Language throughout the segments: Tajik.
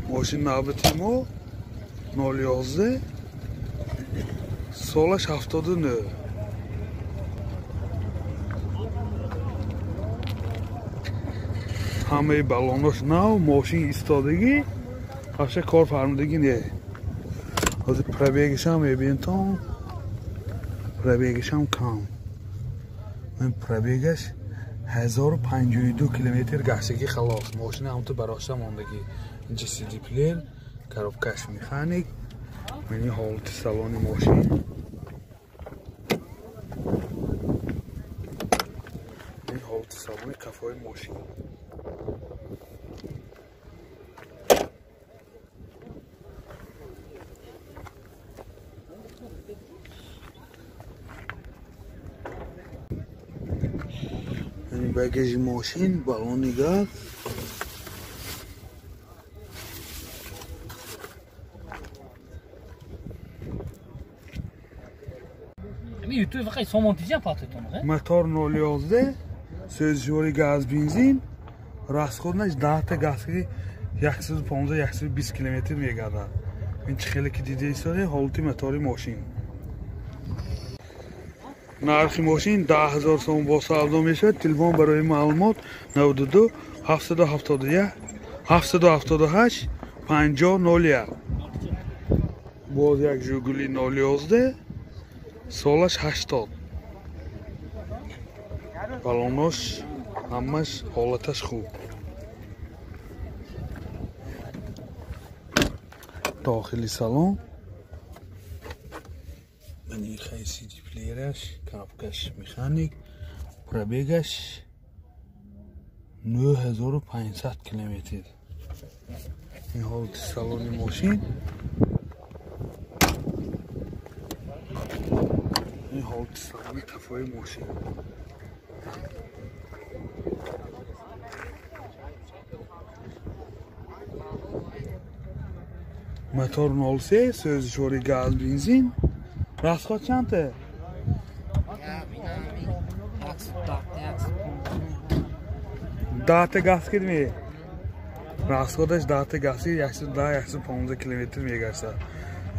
Мошин навбати мо 011, солаш 79. Ҳамаи баллонош нав, мошин истодагӣ, ҳаша кор фармудагӣ не. Ҳозир пробегашам мебинтон, пробегашам кам. Ман пробегаш 1052 километр гаштагӣ халос. Мошина ҳамту барошта мондагӣ. Инҷа CD плеер, коробкаш механик, мани ҳолати салони мошин. Ин ҳолати салони қафои мошин. Багажи мошин, баллони газ. Мотор 011, сӯзишвори газ бензин, расходнаш 10 та газки 115-120 километр мегардад. Ин чӣ хеле ки дида истода ҳолати мотори мошин. Нархи мошин 10 000 сом бо савдо мешавад. Телефон барои маълумот 92 771 778 50 01. Боз як Жигули 011, солаш 80. Баллонош ҳамаш ҳолаташ хуб. Дохили салон мани CD плеераш, коробкаш механик, пробегаш 9500 километр. Ин ҳолати салони мошин. Ин ҳолати салони қафои мошин. Мотор 03, сӯзишвори газ бензин. Расход чандта? 10 та газ кидми? Расходаш 10 та газки 110-115 километр мегардад.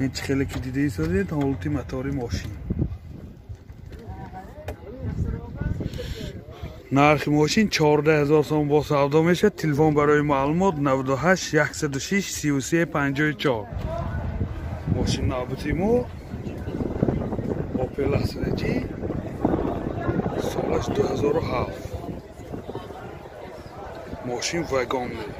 Ин чӣ хеле ки дида истодед ҳолати мотори мошин. Нархи мошин 14 000 сом бо савдо мешавад. Телефон барои маълумот 98 106 33 54. Мошин навбати мо Opel Astra G, солаш 2007. Мошин вагонный.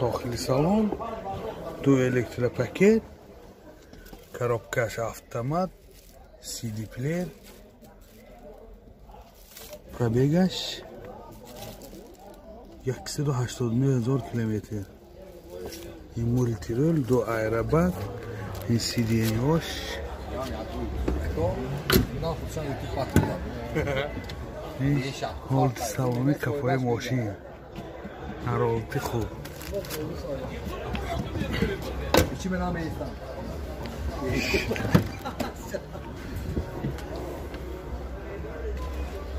Дохили салон ду электропакет, коробкаш автомат, CD плеер, пробегаш 189 000 километр. Ин мультирул, ду аэробак, ин сиденьош. Ин ҳолати салони қафои мошин. Ҳарорати хуб.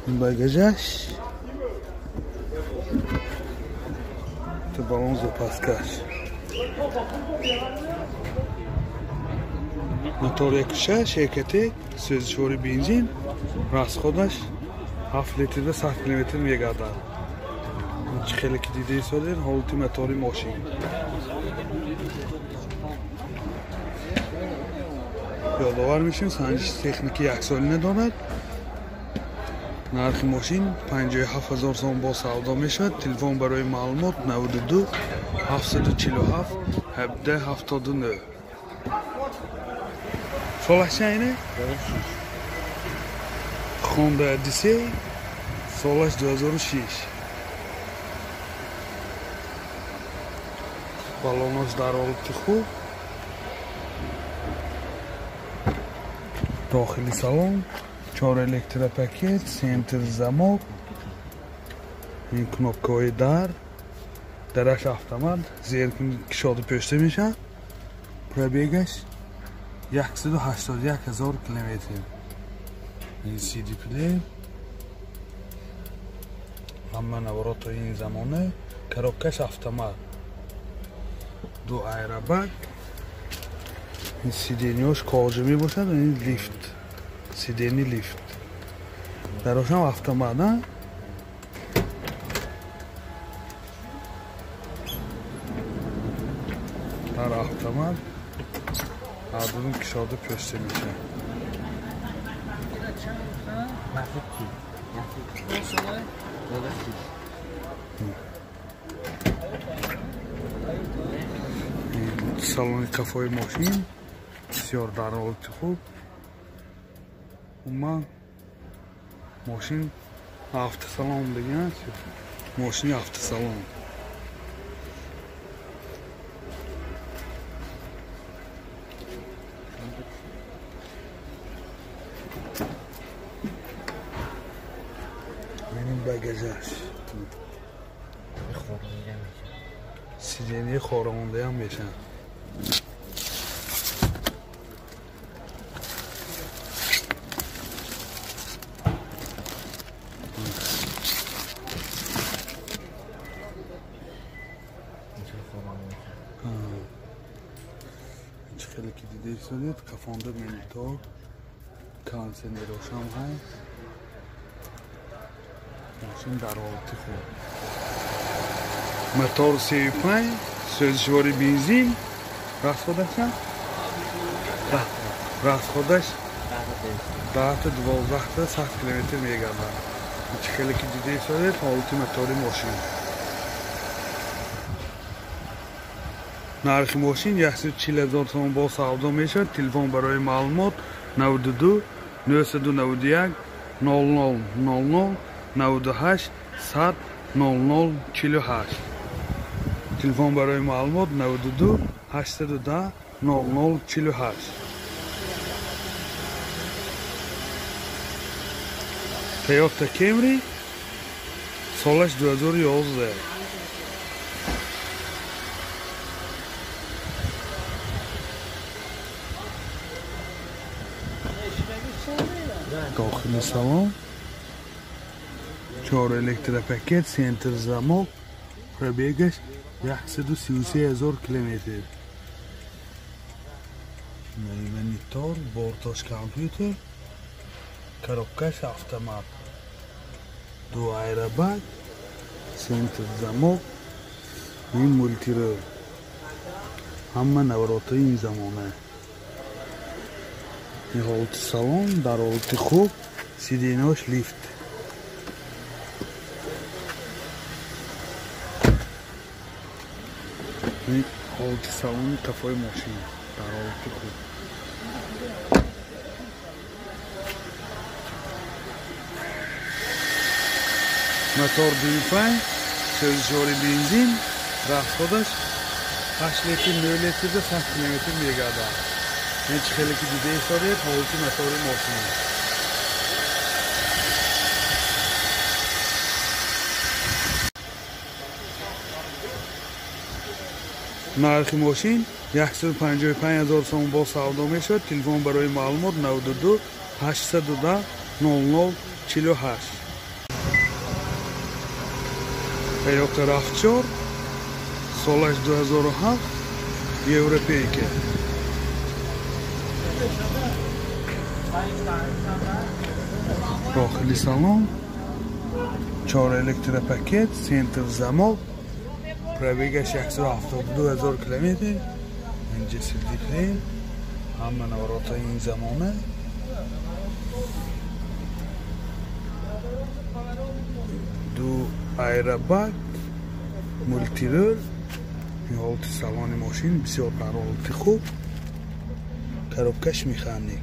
Ин багажаш, баллон запаскаш. Мотор 1.6 ЭКТ, сӯзишвори бензин, расходаш 7 литрда 100 километр мегардад. Чӣ хеле ки дида истодед ҳолати мотори мошин. Ёдовар мешавем, санҷиши техникӣ яксолина дорад. Нархи мошин 57 000 сом бо савдо мешавад. Телефон барои маълумот 92 747 17 79. Солаш чанд? Honda Odyssey, солаш 2006. Баллонош дар ҳолати хуб. Дохили салон 4 электропакет, центр замок, ин кнопкаҳои дар, дараш автомат, зер кушода пӯшта мешавад. Пробегаш 181 ҳазор километр. Ин CD плеер, ҳама наворото ин замона, коробкаш автомат, ду аэробак, ин сиденьёш кожа мебошад, ин лифт, сидени лифт. Дарошам автомат, на? Дар автомат ардудун кишода пӯшта мешавад. Салони кафои мошин бисёр дар ҳолати хуб. Умуман мошин автосалон деган, мошини автосалон. Менин багажаш. Сиденье хорондаям мешавад. Хеле ки дида истодед, кафонда монитор, кондиционерошам ҳаст. Мошин дар ҳолати хуб. Мотор 35, сӯзишвори бензин, расходаш расходаш 10-12 100 километр мегардад. Хеле ки дида истодед, ҳолати мотори мошин. Нархи мошин 140 ҳазор сомон бо савдо мешавад. Телефон барои маълумот 92 991 00 00 98 100 00 48. Телефон барои маълумот 92 810 00 48. Toyota Camry солаш 2011. Дохили салон 4 электропакет, центр замок, пробегаш 133 ҳазор километр. Монитор, бортош компютер, коробкаш автомат, ду аэробак, центр замок, ин мултирол. Ҳама наворотҳои ин замона. Ин ҳолати салон дар ҳолати хуб, сиденьош лифт. Ин ҳолати салони кафои мошин дар ҳолати хуб. Мотор 2.5, сӯзишвори бензин, расходаш 8 литр 9 литрда 100 километр мегардад. Ин чӣ хеле ки дида истодед, ҳолати мотори мошин. Нархи мошин 155 ҳазор сомон бо савдо мешавад. Телефон барои маълумот 92 810 00 48. Toyota RAV4 солаш 2007, европейка. Дохили салон 4 электропакет, центр замок, пробегаш 172 ҳазор километр. Инҷа CD плеер, ҳама наворотҳои ин замона. Ду аэробак, мултирол. Ин ҳолати салони мошин бисёр дар ҳолати хуб. Коробкаш механик.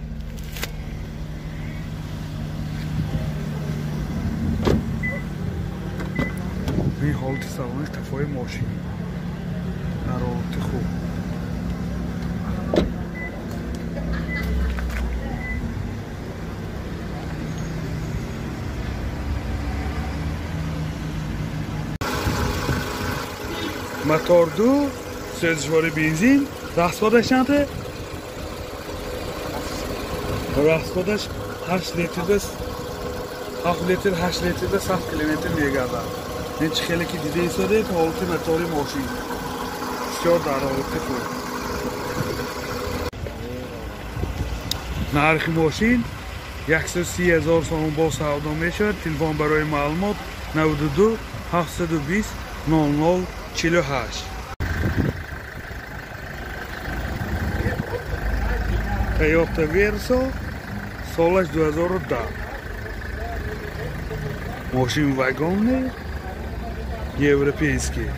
Ин ҳолати салони кафои мошин дар ҳолати хуб. Мотор 2, сӯзишвори бензин, расходаш чанд? Расходаш 8 литрда 7 литр 8 литрда 100 километр мегардад. Ин чӣ хеле ки дида истодед, ҳолати мотори мошин бисёр дар ҳолати хуб. Нархи мошин 130 000 сомон бо савдо мешавад. Телефон барои маълумот 92 720 00 48. Toyota Verso солаш 2010. Мошин вагонный, европейский.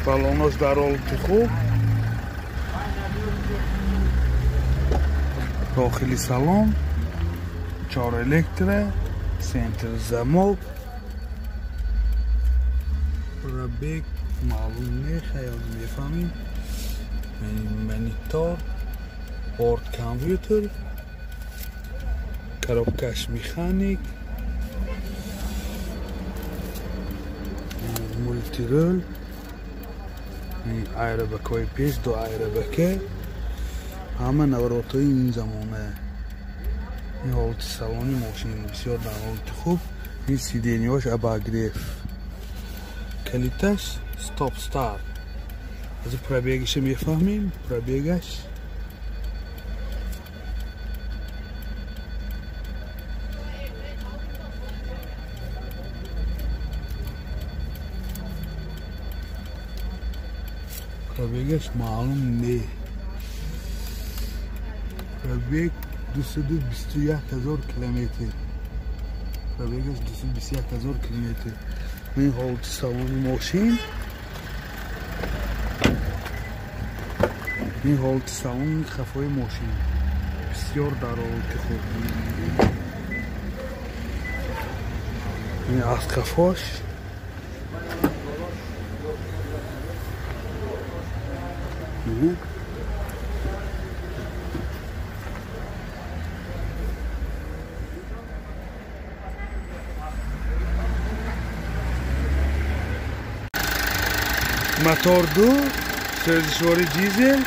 Баллонаш дар ҳолати хуб. Дохили салон 4 электро, центр замок. Пробег маълум не, хаёл мефаҳмем. Монитор, борт компютер, коробкаш механик, мултирол, айрабакҳои пеш, ду айрабака, ҳама наворотҳои ин замона. Ин ҳолати салони мошин бисёр дар ҳолати хуб. Ин сиденияш обогрев, калиташ стоп старт. Аз пробегиша мефаҳмем. Пробегаш маълум не. Пробег 221 000 километр. Пробегаш 221 000 километр. Ин ҳолати салони мошин. Ин ҳолати салони хафои мошин бисёр дар ҳолати хуб. Ин аз хафош мотор ду, сӯзишвори дизел,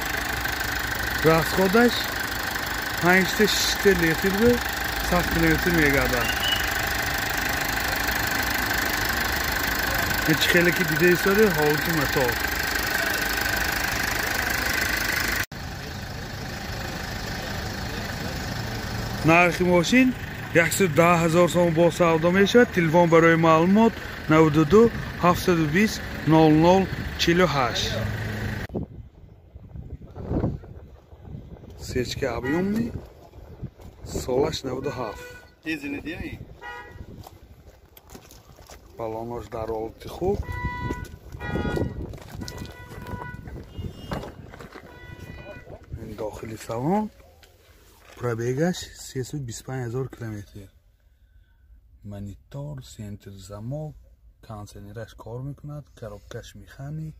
расходаш 5-6 литр 100 километр мегардад. Ин чӣ хеле ки дида истоде, ҳолати мотор. Нархи мошин 110 000 сомон бо савдо мешавад. Телефон барои маълумот 92 720 00 48. Сечка объемный, солаш 97. Баллонош дар ҳолати хуб. Ин дохили салон. Пробегаш 325 000 километр. Монитор, центр замок, кондиционераш кор мекунад, коробкаш механик,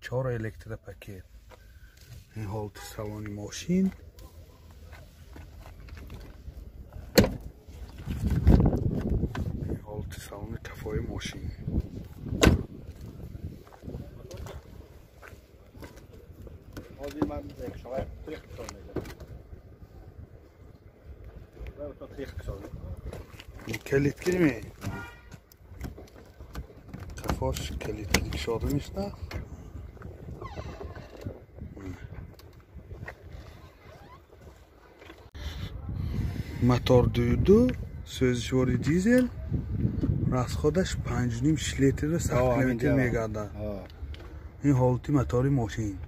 4 электропакет. Ин ҳолати салони мошин. Ин ҳолати салони кафои мошин. Калиткили қафош калиткили кушода мешавад. Мотор 2.2, сӯзишвори дизел, расходаш 5.5 литр 100 километр мегардад. Ин ҳолати мотори мошин.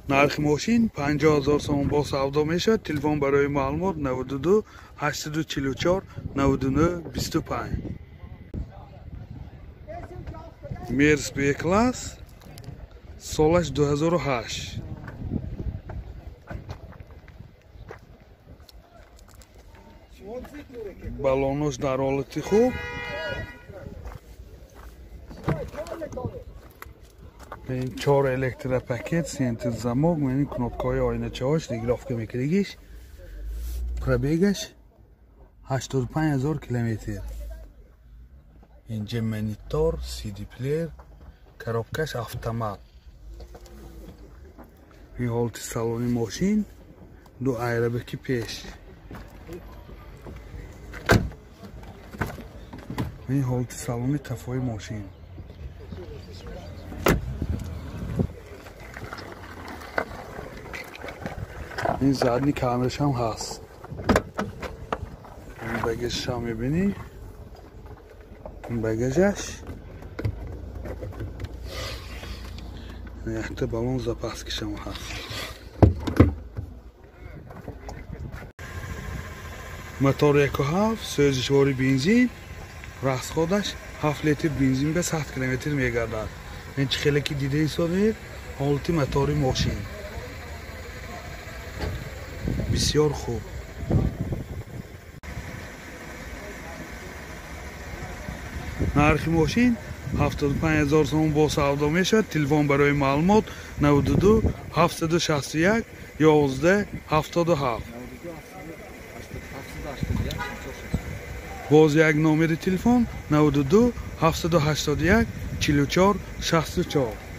Нархи мошин 50 000 сомон бо савдо мешавад. Телефон барои маълумот 92 844 99 25. Мерс Б класс, солаш 2008. Баллонош дар ҳолати хуб. Ин 4 электропакет, центр замок, ин кнопкаҳои оиначаҳош, регулировка мекардагиш. Пробегаш 85 000 километр. Инҷа монитор, CD плеер, Коробкаш автомат. Ин ҳолати салони мошин, ду айрабаки пеш. Ин ҳолати салони қафои мошин. Ин задни камераш ҳам ҳаст. Ин багажаш ҳам мебинӣ. Ин багажаш. Якта баллон запаскишам ҳаст. Мотор 1.7, сӯзишвори бензин, расходаш 7 литр бензин ба 100 километр мегардад. Ин чӣ хеле ки дида ҳисобед, ҳолати мотори мошин бисёр хуб. Нархи мошин 75 000 сомон бо савдо мешавад. Телефон барои маълумот 92 761 11 77. Боз як номери телефон 92 781 44 64.